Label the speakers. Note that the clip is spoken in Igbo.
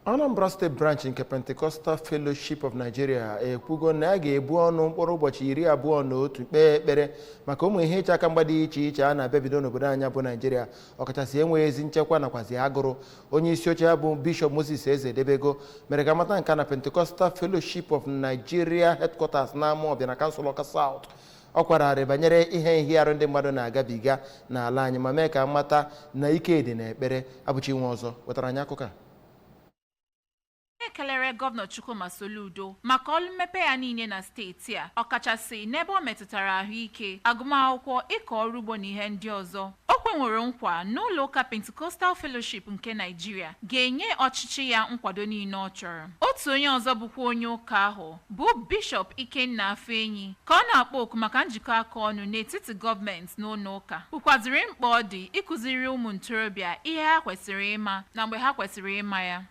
Speaker 1: Anambra State Branch nke Pentecostal Fellowship of Nigeria ekwugo na a ga-ebu ọnụ mkpụrụ ụbọchị 21 kpee ekpere maka ụmụ ihe ịche aka mgba dị iche iche a na-abịabido n'obodo anyị bụ Naijiria, ọkachasị enweghị ezi nchekwa nakwazi agụrụ. Onye isi oche ya bụ Bishọp Moses Ezedebego mere ka mata nke a na Pentecostal Fellowship of Nigeria Headquarters na Amawbịa na kansụl Ọka South. Ọ kwararị banyere ihe nhịarụ ndị mmadụ na-agabiga n'ala anyị ma mee ka mata na ike dị n'ekpere. Abụchi nwe ọzọ wetara anyị akụkọ a.
Speaker 2: Ekelere Gọvanọ Chukwuma Soludo maka ọrụ mmepe ya niile na steeti a, ọkachasị n'ebe ọ metụtara ahụike, agụmakwụkwọ, ịkọ ọrụ ugbo na ihe ndị ọzọ. O kwenwere nkwa n'ụlọ ụka Pentecostal Fellowship nke Nigeria ga-enye ọchịchị ya nkwado niile ọ chọrọ. Otu onye ọzọ bụkwa onye ụka ahụ bụ Bishọp Ikenna Afọenyi, ka ọ na-akpọ oku maka njikọ aka ọnụ n'etiti gọọmenti na ụlọ ụka, kwukwaziri mkpa ọ dị ịkụziri ụmụ ntorobịa ihe ha kwesịrị ịma na mgbe ha kwesịrị ịma ya.